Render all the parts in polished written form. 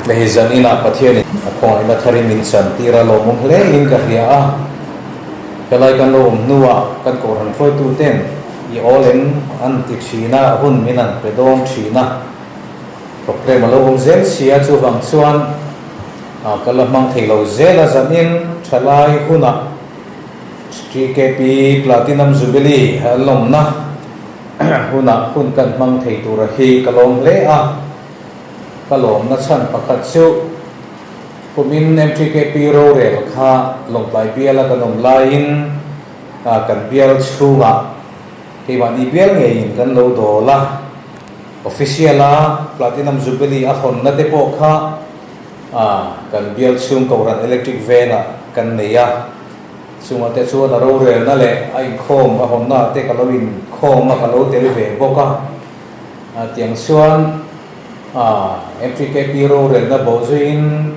Hei zan inah Pathianin a khawngaihna tharin min chantir a lawmawm hle in ka hria a. Helai kan lo awm hnuah kan kohhran hruaituten i awl em an ti thin a, hun min an pe dawn thin a. Programme a lo awm zel si a, chuvang chuan ka la hmang thei lo zel a, zanin thalai hunah TKP Platinum Jubilee lawmna hunah hun kan hmang thei tura hi ka lawm hle a. Ka lawmna chhan pakhat chu kumin MTKP rorel kha Lawngtlai biala kan awm laiin kan bial chhungah keimahni bial ngeiin kan lo dawl a, official a Platinum Jubilee a hawnna te pawh kha kan bial chhung Kohhran Electric Veng-ah kan nei a, chungah te chuan a rorelna leh a inkhawm a hawnna ah te ka lo inkhawm a, ka lo tel ve bawk a. Tiang chuan MTKP rorelna bawhzuiin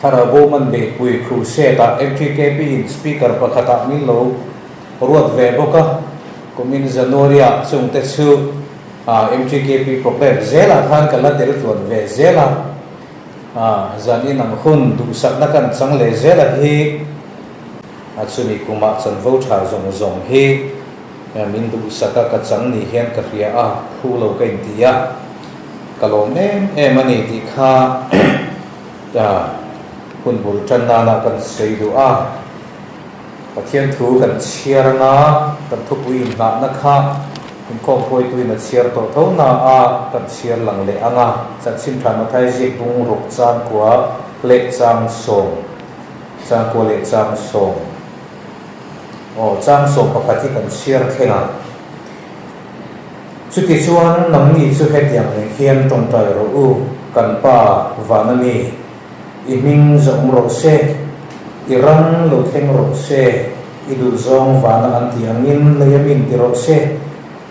Thlarau Bowman Beihpui Crusade-ah MTKP in Speaker pakhatah min lo ruat ve bawk a, kumin January-ah chungte chu MTKP programme zelah khan ka la tel tluan ve zel a, zan inang hun duhsakna kan chang leh zel a hi chumi kumah chanvo tha zawng zawng hi Min duhsak a, ka chang ni hian ka hria a, phu lo ka inti a, ka lawm em em a ni tih kha hun bul tan nana kan sawi duh a. Pathian thu kan chhiar anga kan thupui inhnahna kha inkhawm hruaituin a chhiar tawh tho na a, kan chhiar lang leh anga chanchin tha Mathai ziak bung ruk chang kua leh chang sawm, chang kua leh chang sawm. Aw, chang 11 hi kan chhiar thleng a. Chutichuan nangni chu hetiang leh hian tawngtai rawh u, kan Pa van a mi, i hming zawm rawh se, i ram lo thleng rawh se, i duhzawng vana an tih angin lei a min ti rawh se,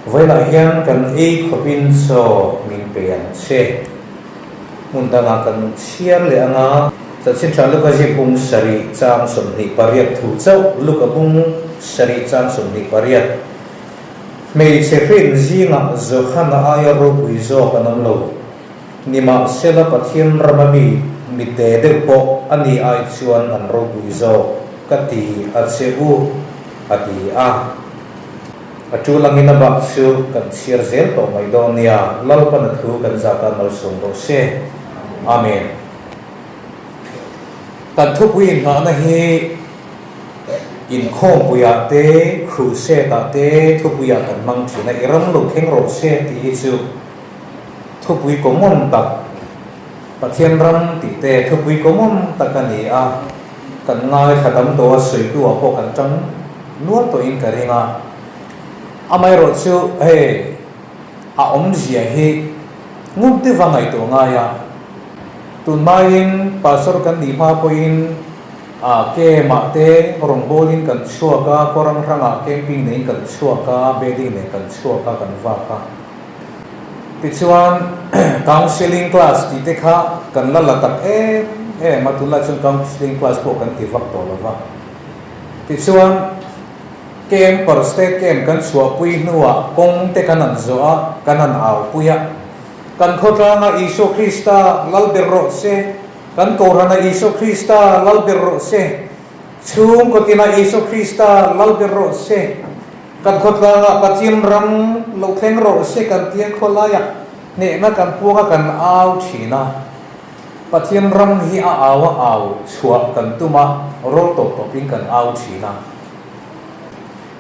vawilah hian kan ei khawpin chaw min pe ang che. Hmun dangah kan chhiar leh ang a. Chanchin tha Luka ziak bung sarih chang 28 thu chauh Luka bung sarih chang 28. Hmeichhe hrin zingah Johana aia ropui zawk an awm lo. Nimahsela Pathian rama mi mite deuh pawh a ni ai chuan an ropui zawk ka ti a che u, a ti a. A tul angin a bak chu kan chhiar zel tawh mai dawn nia, Lalpan a thu kan zat a malsawm rawh se. Amen. Kan thupui inngahna hi inkhawmpuiah te, crusade-ah te thupuiah kan hmang thin a, i ram lo thleng rawh se tih hi chu thupui common tak, Pathian ram tih te thupui common tak a ni a, kan ngaithla tam tawh a, sawitu-ah pawh kan tang Nual tawhin ka ring a, amaherawh chu hei a awmzia hi ngun deuh a ngaihtuah ngai a, tunhmain pastor kan nih hma pawhin a camp-ah te rawngbawlin kan chhuak a, khaw rang hrangah camping neiin kan chhuak a, bedding nen kan chhuak a, kan vak a. Tichuan counselling class tih te kha kan la la tak em em a, tunlai chuan counselling class pawh kan ti vak tawh lo va. Tichuan, camp per state camp kan chhuahpui hnuah kawng te kan han zawh a, kan han aupui a. Kan khawtlanga Isua Krista lal ber rawh se, kan Kohhrana Isua Krista lal ber rawh se, chhungkaw tina Isua Krista lal ber rawh se, kan khawtlanga Pathian ram lo thleng rawh se kan tia khawlaiah hnehna kan puang a, kan au thin a. Pathian ram hi a au a au chhuah kan tum a, rawl tawp tawpin kan au thin a.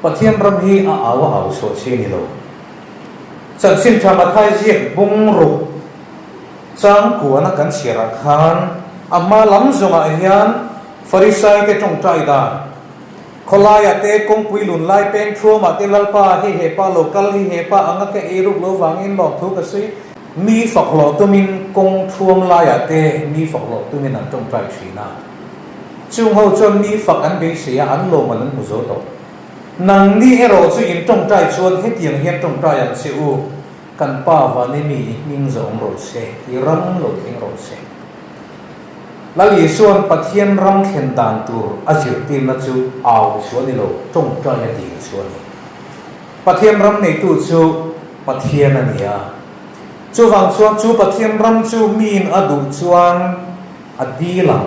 Pathian ram hi a au a au chhuah chi a ni lo. Chanchin tha Mathai ziak bung ruk chang kuana kan chhiarah khan a hma lam zawngah hian Farisai te tawngtai dan, khawlaiah te kawngpui lun lai peng thuamah te Lalpa hei he pa lo kal hi he pa anga ka ei ruk lo vangin lawmthu ka sawi. Mi fak hlawh tumin kawng thuam laiah te mi fak hlawh tumin an tawngtai thin a. Chung ho chuan mi fak an beisei a, an lawm an an hmu zo tawh. Nangni erawh chu in tawngtai chuan hetiang hian tawngtai ang che u, Kan Pa Vani mi i hming zawm rawh se, i ram lo thleng rawh se. Lal Isua'n Pathian ram thlen dan tur a zirtirna chu au chu a ni lo, tawngtai a dil chu a ni. Pathian ram neitu chu Pathian a ni a. Chuvang chuan chu Pathian ram chu miin a duh chuan a dil ang.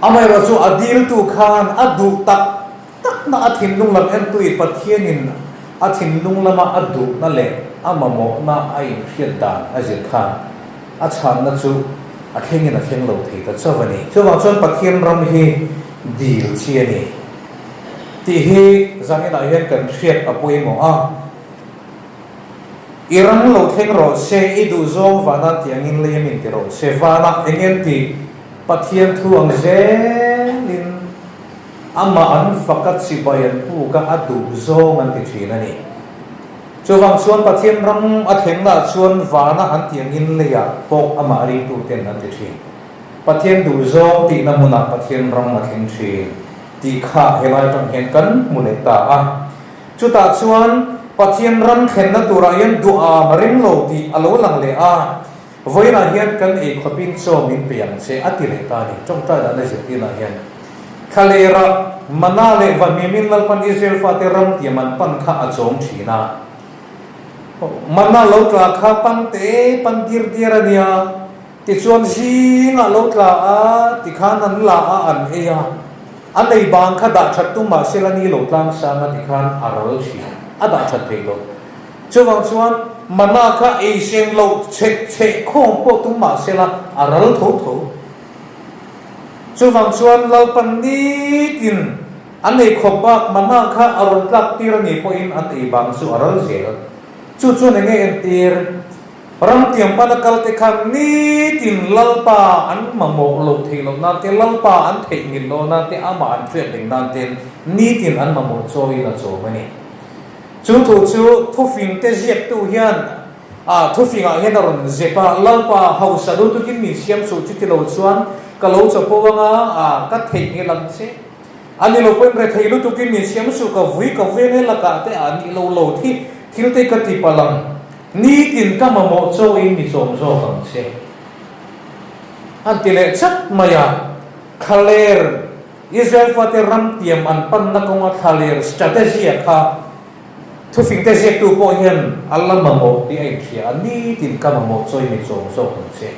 Amaherawh chu a diltu khan a duh tak takna a thinlung lam entuin Pathianin a thinlung lama a duhna leh a mamawhna a inhriat dan a zir khan a chhanna chu a thlengin a thleng lo thei ta chauh a ni. Chuvang chuan Pathian ram hi dil chi a ni tih hi zaninah hian kan hriat a pawimawh a. I ram lo thleng rawh se, i duhzawng vana tih angin lei a min ti rawh se. Vanah eng em tih Pathian thu ang zelin amah an fak a, chibai an puk a, a duhzawng an ti thin a ni. Chuvang chuan Pathian ram a thlengnaah chuan vana an tih angin leiah pawh amah ringtuten an ti thin. Pathian duhzawng tihna hmunah Pathian ram a thleng thin tih kha helai atang hian kan hmu leh ta a. Chutah chuan Pathian ram thlenna turah hian duham a ring lo tih a lo lang leh a, vawiinah hian kan ei khawpin chaw min pe ang che a ti leh ta a ni. Tawngtai dahna zirtirnah hian Thlalera Mana leh Vahmimin Lalpan Israel fate ram tiam an pan kha a chawm thin a. Mana lo tla kha pan te pan dir diar a nia. Tichuan zingah lo tla a, tikhan an la a, an ei a. A nei bang kha dah that tum mah sela ni lo tlang sang a tikhan a ral thin, a dah that thei lo. Chuvang chuan mana kha ei sem loh chhek chheh khawm pawh tum mah sela a ral tho tho. Chuvang chuan Lalpan nitin an ei khawp bak mana kha a rawn tlak tir a nih pawhin an ei bang chu a ral zel. Chu chuan enge entir? Ram tiang pana kal te khan nitin Lalpa an mamawh loh theih loh nan te, Lalpa an theihnghilh loh nan te, amah an hriat reng nan ten nitin an mamawh chawiin a chawm a ni. Chu thu chu thufing te ziaktu hian ah thufingah hian a rawn zep a, Lalpa hausa lutukin min siam suh chuti lo chuan ka lo chapo anga ah ka theihnghilh ang che. A ni lo pawhin rethei lutukin min siam suh ka vui ka vui anga lakah te ah nih lo lo thi thil te ka ti palh ang. Nitin ka mamawh chawiin mi chawm zawk ang che. An ti leh chat mai a, thlaler Israel fate ram tiam an panna kawnga thlaler strategy-a kha thufingte ziaktu pawh hian a la mamawh tih a inhria a, nitin ka mamawh chawiin mi chawm zawk ang che.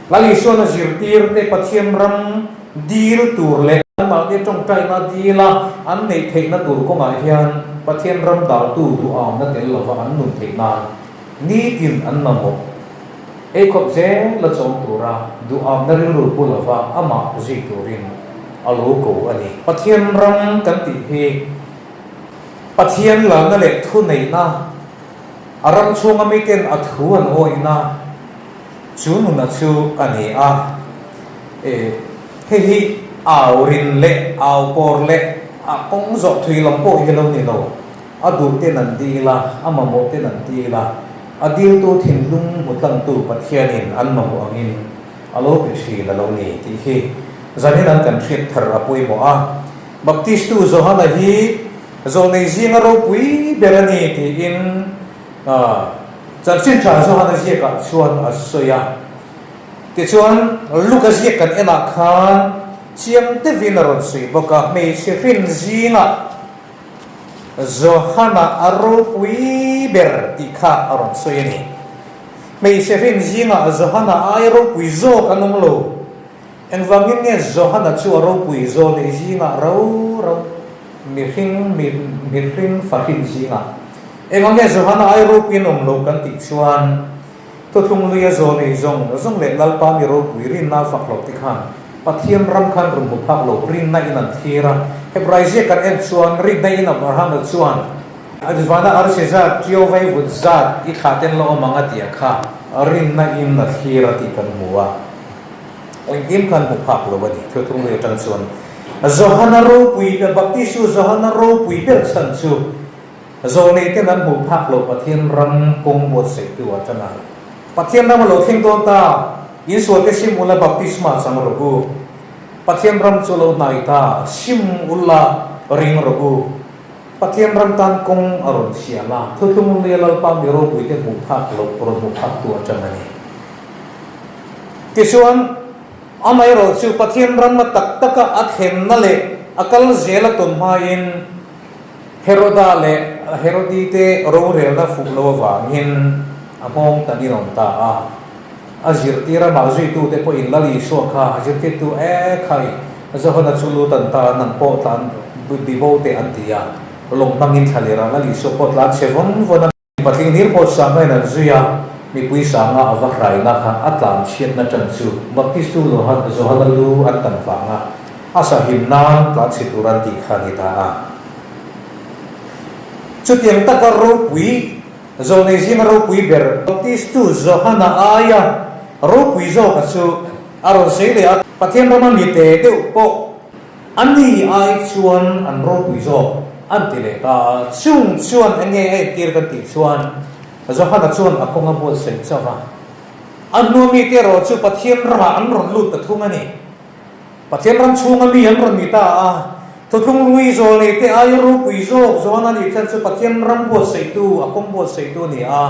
Lal Isuan a zirtirte Pathian ram dil tur leh anmahni tawngtaina dila an neih theihna tur kawngah hian Pathian ram daltu duhawmna tel lova an nun theih nan nitin an mamawh. Eikhawp zel la chawm tura duhawmna rilru pu lova amah zui turin a lo ko a ni. Pathian ram kan tih hi Pathian lalna leh thuneihna, a ram chhunga miten a thu an awihna, Chu nuna chu a ni a, e, hei hi au rin leh au pawr leh a kawng zawh thui lam pawh hi lo ni lo. A duh ten an dil a, a mamawh ten an dil a, a diltu thinlung hmu tlangtu Pathianin an mamawh angin a lo pe thin a lo ni tih hi zanin an kan hriat thar a pawimawh a. Baptistu Johana hi zawlnei zinga ropui ber a ni tiin A, chanchin tha Johana ziakah chuan a sawi a. Tichuan, Luka ziak kan enah khan chiang deuhin a rawn sawi bawk a, hmeichhe hrin zingah Johana a ropui ber tih kha a rawn sawi a ni. Hmeichhe hrin zingah Johana aia ropui zawk an awm lo. Engvangin nge Johana chu a ropui zawl nei zingah rau rau mihring mihring fahrin zingah engah nge Johana ai ropuiin awm lo kan tih chuan Thuthlung luia zawl nei zawng zawng leh Lalpa mi ropui rinna a fak loh te khan Pathian ram khan rawn hmu phak lo rinna in an thlir a Hebrai ziak kan en chuan rinna in Abrahama chuan Vana arsi zat ṭio vaivut zat i thlah ten la awm ang a tia kha rinna in a thlir a tih kan hmu a. Engkim khan hmu phak lo a ni. Thuthlung lui atang chuan Johana ropui ber, Baptistu Johana ropui ber chhan chu Zawlnei ten an hmuh phak loh Pathian ram kawng buatsaihtu atanga Pathian ram a lo thleng dawn ta, insual te sim ula baptisma chang rawh u. Pathian ram chu lo hnai ta, sim ula ring rawh u. Pathian ram tan kawng a rawn siam a, Thuthlung luia Lalpa mi ropui te hmuh phak loh rawn hmuh phak tu atang a ni. Tichuan, amaherawh chu Pathian ram a tak taka a thlenna leh a kal zel a tawn hmain Heroda leh Herodi te rorelna fuh lo avangin. A nghawng ta ninawm ta a. A zirtir amah zuitute pawhin Lal Isua kha a zirtirtu e khai, Johana chu lut an ta, nang pawh tlan bibo teh an ti a. Lawng hmangin thla leh rah Lal Isua pawh tlan chhe vawn vawn a. Patling hlir pawh sanga in an zui a, mipui sanga a va hraina kha a tlan chhiatna tan chu Baptistu Johana lu an tan vanga a sahim nan tlan chhe tur an tih kha a ni ta a. Chutiang taka ropui Zawlnei zinga ropui ber Baptistu Johana aia ropui zawka chu a rawn sawi leh a, Pathian rama mite deuh pawh a ni ai chuan an ropui zawk an ti leh ta a. Chung chuan eng nge a entir kan tih chuan Johana chuan a kawng a buatsaih chauh a, a hnua mite erawh chu Pathian ramah an rawn lut ta thung a ni. Pathian ram chhunga mi an rawn ni ta a, Thuthlung hlui zawlnei te aia ropui zawk Johana nih khan chu Pathian ram buatsaihtu, a kawng buatsaihtu a ni a.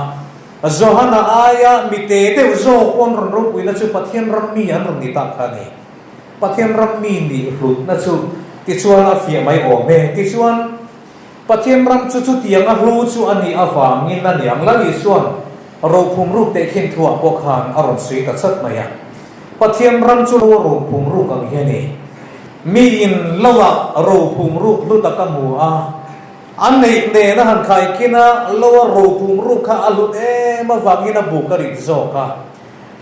Johana aia mi te deuh zawk pawn rawn ropuina chu Pathian ram mi an rawn ni ta kha a ni. Pathian ram mi nih hlutna chu tichuan a fiah mai awm e. Tichuan, Pathian ram chu chutianga hlu chu a nih avangin a niang Lal Isua'n rophum ruk teh khin thuah pawh khan a rawn sawi ta chat mai a. Pathian ram chu lo rophum ruk ang hi a ni. Miin loah rophum ruk hlu tak a hmu a, a neih nen a han khaikhin a, loa rophum ruk kha a hlut em avangin a buk a rit zawk a.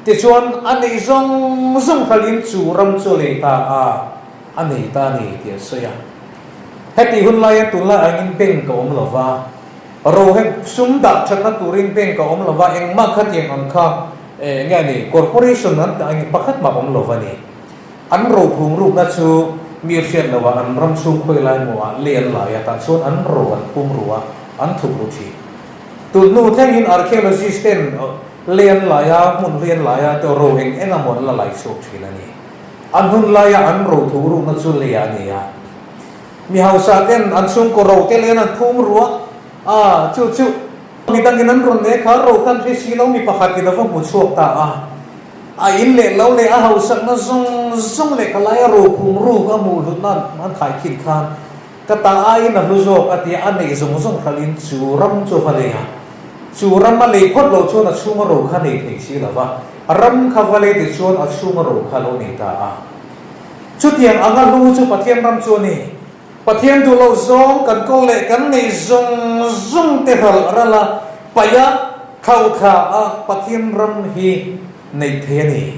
Tichuan, a neih zawng zawng hralhin chu ram chu a lei ta a, a nei ta a ni tih a sawi a. Heti hun laia tunlai angin bank a awm lo va, ro he sum dah thatna turin bank a awm lo va, engmah khatiang ang kha eng nge a ni, corporation an tah ang pakhat mah awm lo va ni. An ro phung rukna chu mi hriat lo ah an ram chhung khawi lai maw ah lei an lai a, tah chuan an ro an phung ru a, an thuk ru thin. Tun hnu thlengin archaeologist ten lei an lai a, hmun hlui an lai a, te ro eng eng a maw an la lai chhuak thin a ni. An hun laia an ro thu rukna chu lei ah a ni a. Mi hausa ten an chhungkaw ro te len an phum ru a, a chu chu mi dangin an rawn ne kha ro khan hre si lo mi pakhatin a va hmu chhuak ta a. A in leh lo leh a hausakna zawng zawng leh ka laia ro phum ruk a hmuh hlutna an khaikhin khan ka ta aiin a hlu zawk a tia a neih zawng zawng hralhin chu ram chu a va lei a. Chu ram a lei phawt loh chuan a chhunga ro kha nei thei si lo va, ram kha va lei ti chuan a chhunga ro kha lo nei ta a. Chutiang anga hlu chu Pathian ram chu a ni. Pathian duh loh zawng kan kawl leh kan neih zawng zawng te ral ral a, paih a, thlauh thla a Pathian ram hi neih thei a ni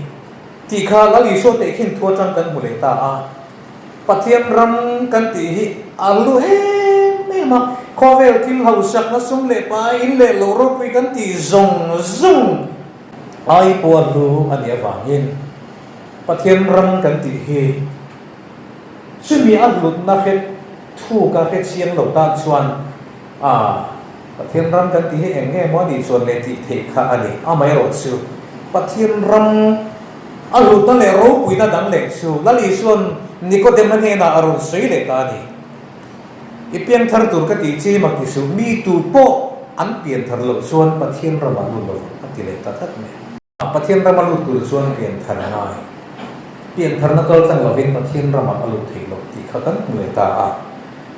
tih kha Lal Isua tehkhin thu atang kan hmu leh ta a. Pathian ram kan tih hi a lu em em a, khawvel thil hausakna sum leh pai in leh lo ropui kan tih zawng zawng ai pawh a hlu a nih avangin Pathian ram kan tih hi chumi a hlutna hre thuka hre chiang lo tan chuan a Pathian ram kan tih hi eng nge maw a nih chuan leh tih theih kha a ni. Amaherawh chu Pathian ram a hlutna leh ropuina dang leh chu Lal Isua'n Nikodema hnenah a rawn sawi leh ta a ni. I pianthar tur ka tih chi mak ti suh, mi tu pawh an pianthar loh chuan Pathian ramah lut lo a ti leh ta tlat mai. Pathian rama lut tur chuan pianthar a ngai. Piantharna kal tlang lovin Pathian ramah a lut theih loh tih kha kan hmu leh ta a.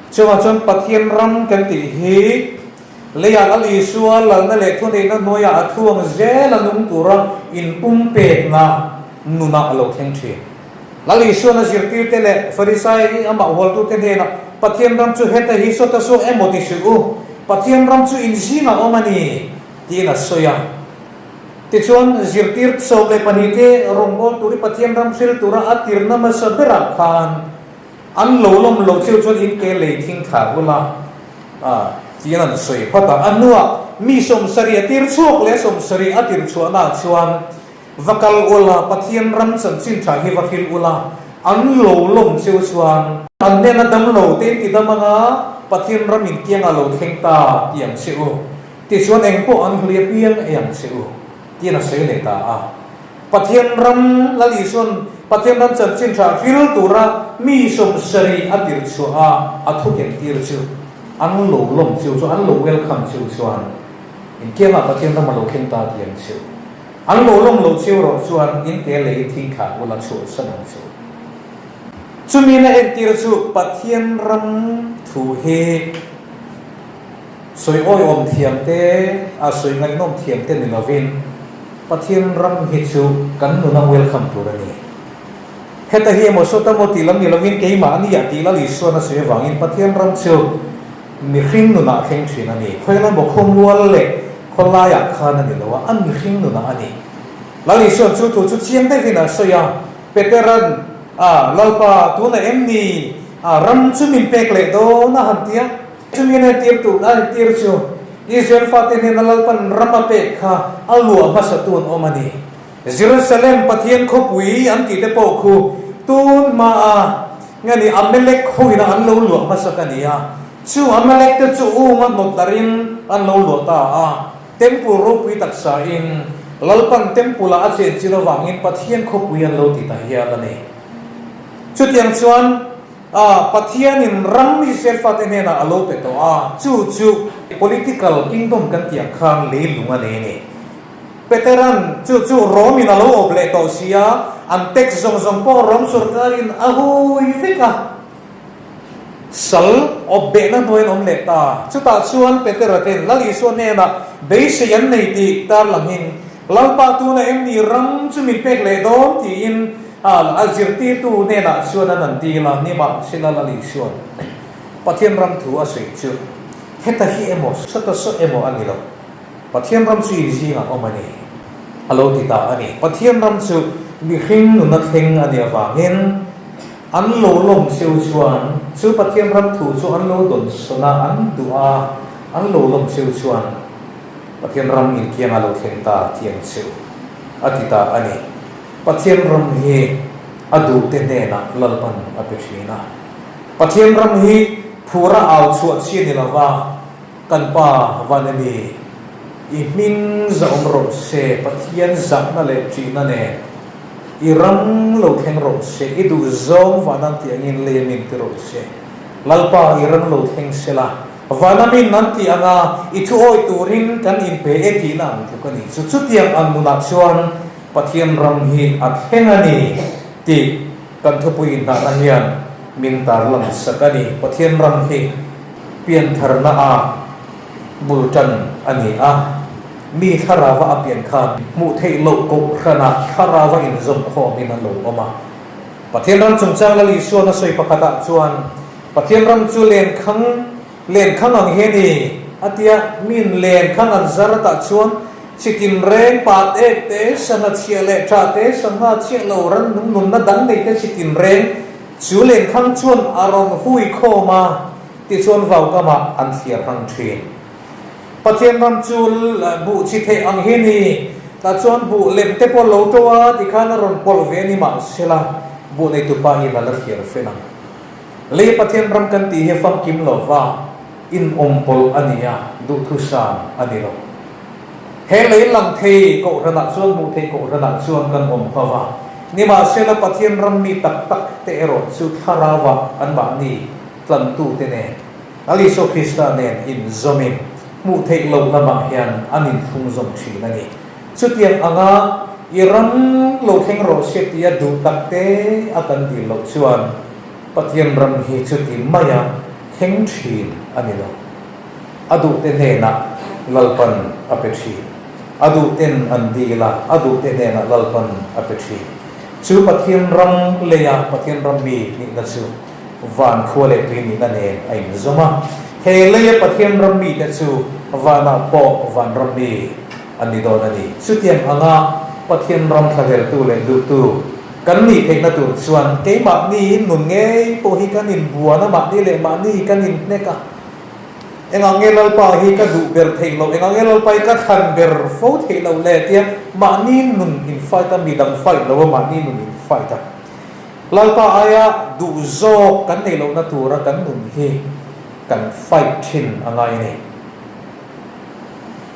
Chuvang chuan Pathian ram kan tih hi leiah Lal Isua lalna leh thuneihna hnuaiah a thuang zel a nung tura inpumpekna nunah a lo thleng thin. Lal Isuan a zirtirte leh Farisai amah hualtute hnenah, Pathian ram chu heta hi sawta saw emaw ti suh u, Pathian ram chu inzingah awm a ni, tiin a sawi a. Tichuan, zirtir 12 te rawngbâwl tûr i Pathian ram hril tûra a tirna hmasa berah khân an lo lawm lo cheu chuan in ke lei thing thlah ula a tiin an sawi phawt a. A hnuah mi 70 a tir chhuak leh 70 a tir chhuahnaah chuan va kal ula, Pathian ram chanchin ṭha hi va hril ula, an lo lawm cheu chuan an hnêna dam lo te in ti dam anga Pathian ram inkianga lo thleng ta ti ang che u. Tichuan eng pawh an hli apiang ei ang che u, tiin a sawi leh ta a. Pathian ram Lal Isua'n Pathian ram chanchin tha hril tura mi 70 a tirh chhuah a, a thu ken tir chu an lo lawm cheu chu, an lo welcome cheu chuan inkiangah Pathian ram a lo thleng ta ti ang cheu. An lo lawm lo cheu rawh chuan in ke lei thing thlah ula chhuahsan ang cheu. Chumi na entir chu Pathian ram thu hi. Sawi awiawm thiam te, a sawi ngaihnawm thiam te ni lovin Pathian ram hi chu kan nuna welcome tur a ni. Heta hi emaw sawta maw tih lam ni lovin keimah a nia tih Lal Isuan a sawi avangin Pathian ram chu mihring nunah a thleng thin a ni. Khawiah emaw khawmual leh khawlaiah khan a ni lo a, a mihring nunah a ni. Lal Isuan chu thu chu chiang deuhin a sawi a, Petera'n, A, Lalpa, tunah em ni? A, ram chu min pek leh dawn a han ti a. Chumi an entir tur a entir chu Israel fate hnena Lalpan ram a pek kha a luah hmasatu an awm a ni. Jerusalem Pathian khawpui an tih te pawh khu tun hmaa nge ni Amalek hoina an lo luah hmasak a ni a. Chu Amalek te chu uma hnawt darin an lo luah ta a. Temple ropui taksa in Lalpan Temple ah a chenchil avangin Pathian khawpui an lo ti ta hial a ni. Chutiang chuan a Pathianin ram Israel fate hnenah a lo pe tawh a, chu chu political kingdom kan tih ang khan leilung a nei a ni. Peteran chu chu Rome in a lo awp leh tawh si a, an tax zawng zawng pawh Rome sorkarin a hui vek a. Sal awp behna hnuaiin awm leh ta. Chutah chuan Petera ten Lal Isua hnenah beisei an nei tih tarlangin, Lalpa tuna em ni ram chu min pek leh dawn tiin a zirtirtu hnenah chuan an an dil a, nimahsela Lal Isua'n Pathian ram thu a sawi chu heta hi emaw sawta saw emaw a ni lo. Pathian ram chu inzingah awm a ni, a lo ti ta a ni. Pathian ram chu mihring nuna thleng a nih avangin an lo lawm cheu chuan chu Pathian ram thu chu an lo dawnsawn a, an duh a, an lo lawm cheu chuan Pathian ram inkianga lo thleng ta tih ang cheu, a ti ta a ni. Pathian ram hi a duhte hnenah Lalpan a pe thin a. Pathian ram hi phura au chhuah chi a ni lova, Kan Pa van a ni, i hming zahawm rawh se, Pathian zahna leh ṭihna nen i ram lo thleng rawh se, i duh zawng vanan tih angin lei a min ti rawh se. Lalpa, i ram lo thleng se la, vana min an tih anga i thu awih turin kan inpe e tihna ang tluk a ni. Chu chutiang ang nunah chuan Pathian ram hi a thleng a ni tih kan thupui inhnahna hian min tarlang sak a ni. Pathian ram hi Piantharna a bul tan a ni a, mi thlarauva a pian khan hmuh theih loh kohhranah thlarauva inzawm khawmin a lo awm a. Pathian ram chungchang Lal Isuan a sawi pakhatah chuan, Pathian ram chu lenkhang, lenkhang ang hi a ni, a ti a, min lenkhang an zar atah chuan chitin reng pat ek te, sangha chhiah leh tha te, sangha chhiah lo rannung nunna dang nei te chitin reng Chu lenkhang chuan a rawn hui khawm a, tichuan vaukamah an thliar hang thin. Pathian ram chu buh chi theih ang hi ni, tah chuan buh lem te pawh lo to a, tikhan a rawn pawlh ve a ni mahsela buh neitu pa in a la thliar fel ang. Lei Pathian ram kan tih hi famkim lo va, inawm pawlh a ni a, duhthusam a ni lo. He lei lang thei kohhranah chuan hmuh theih kohhranah chuan kan awm hma va, nimahsela Pathian ram mi tak tak te erawh chu thlarauah anmahni tlantute nen, Lal Isua Krista nen inzawmin hmuh theih loh lamah hian an inthlungzawm thin a ni. Chutiang anga i ram lo thleng rawh se tia duh tak te a kan dil loh chuan Pathian ram hi chuti maia thleng thin a ni lo. A duhte hnenah Lalpan a pe thin. A duhten an dil a, a duhte hnenah Lalpan a pe thin. Chu Pathian ram leia Pathian ram mi nihna chu van khua leh tui nihna nen a inzawm a. He leia Pathian ram mite chu vanah pawh van ram mi an ni dawn a ni. Chutiang anga Pathian ram thlahleltu leh duhtu kan nih theihna tur chuan keimahni nun ngei pawh hi kan inbuan a, mahni leh mahni kan inhnek a. Engah nge Lalpa hi ka duh ber theih loh, engah nge Lalpa hi ka thlan ber fo theih loh le tia mahni nun in fight a, midang fight lo a mahni nun in fight a. Lalpa aia duh zawk kan neih lohna tura kan nun hi kan fight thin a ngai a ni.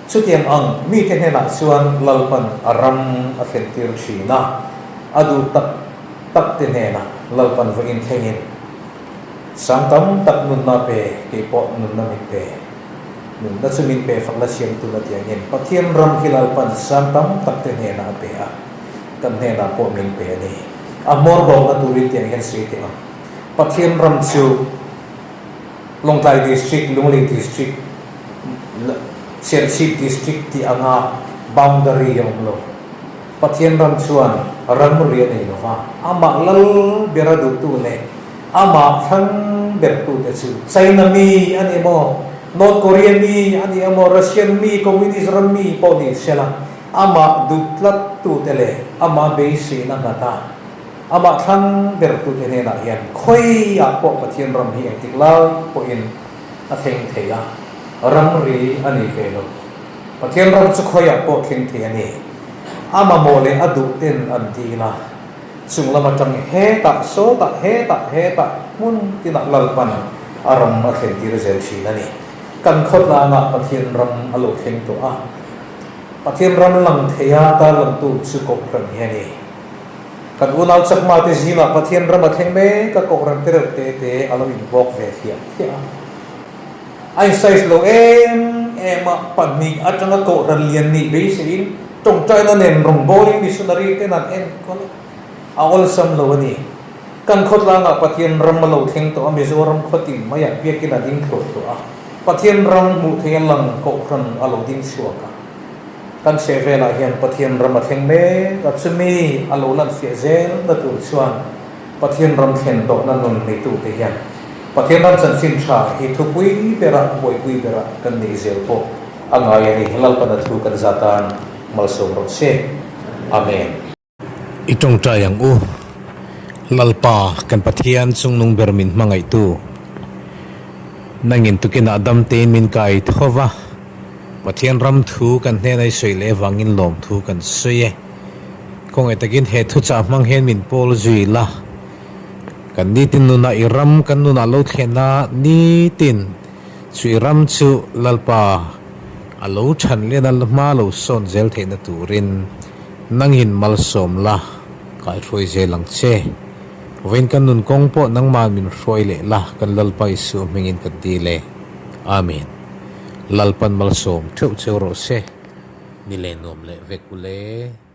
Chutiang ang mite hnenah chuan Lalpan a ram a thlentir thin a, a duh tak tak te hnenah Lalpan va inthlengin, Sang tam tak nunna pe, kei pawh nunna min pe. Nunna chu min pe fak la siam tun a ti angin Pathian ram hi Lalpan sang tam tak te hnenah a pe a, kan hnenah pawh min pe a ni. A hmawr bawkna turin tiang hian sawi teh ang. Pathian ram chu Lawngtlai District, Lunglei District, Serchhip District tih anga boundary a awm lo. Pathian ram chuan ramri a nei lo va, amah lal bera duhtu leh amah thlang bertute chu China mi a ni emaw, North Korea mi a ni emaw, Russian mi, Communist ram mi pawh ni sela, amah duh tlattute leh amah beiseina nghata amah thlang bertute hnenah hian khawiah pawh Pathian ram hi engtik lai pawhin a thleng thei a, ramri a ni ve lo. Pathian ram chu khawiah pawh thleng thei a ni. A mamawh leh a duh ten an dil a, chung lam atang hetah, sawtah, hetah, hetah, hmun tinah Lalpan a ram a thlen tir zel thin a ni. Kan khawtlangah Pathian ram a lo thleng tawh a, Pathian ram lang theia tarlangtu chu Kohhran hi a ni. Kan unau chakma te zingah Pathian ram a thleng mek a, Kohhran te reuh te te a lo inbawk ve hliah hliah a. A in size lo em em a, pahnih atanga Kohhran lian nih beiseiin tawngtaina nen rawngbawlin missionary ten an enkawl a, a awlsam lo a ni. Kan khawtlangah Pathian ram a lo thleng tawh a, Mizoram khawtin maiah biakin a ding thluah thluah a, Pathian ram hmuh theih a lang Kohhran a lo ding chhuak a. Kan chheh velah hian Pathian ram a thleng mek a, chumi a lo lan fiah zel na tur chuan Pathian ram thlen tawhna nun neitute hian Pathian ram chanchin tha hi thupui berah, buaipui berah kan neih zel pawh a ngai a ni. Lalpana thu kan za tan malsawm rawh se. Amen. I tawngtai ang u. Lalpa, kan Pathian chungnung ber min hmangaihtu, nangin tukinah dam tein min kai tho va, Pathian ram thu kan hnena i sawi leh avangin lawmthu kan sawi e. Khawngaih takin he thuchah hmang hian min pawl zui la. Kan nitin nunah i ram kan nunah lo thlen a, nitin chu i ram chu Lalpa a lo chhan lian a hma lo sawn zel theihna turin nangin malsawm la, kaihruai zel ang che. Vawiin kan nun kawng pawh nangmah min hruai leh la, kan Lalpa Isua hmingin kan dil e. Amen. Lalpan malsawm theuh cheu rawh se. Ni leh nuam leh vek ule.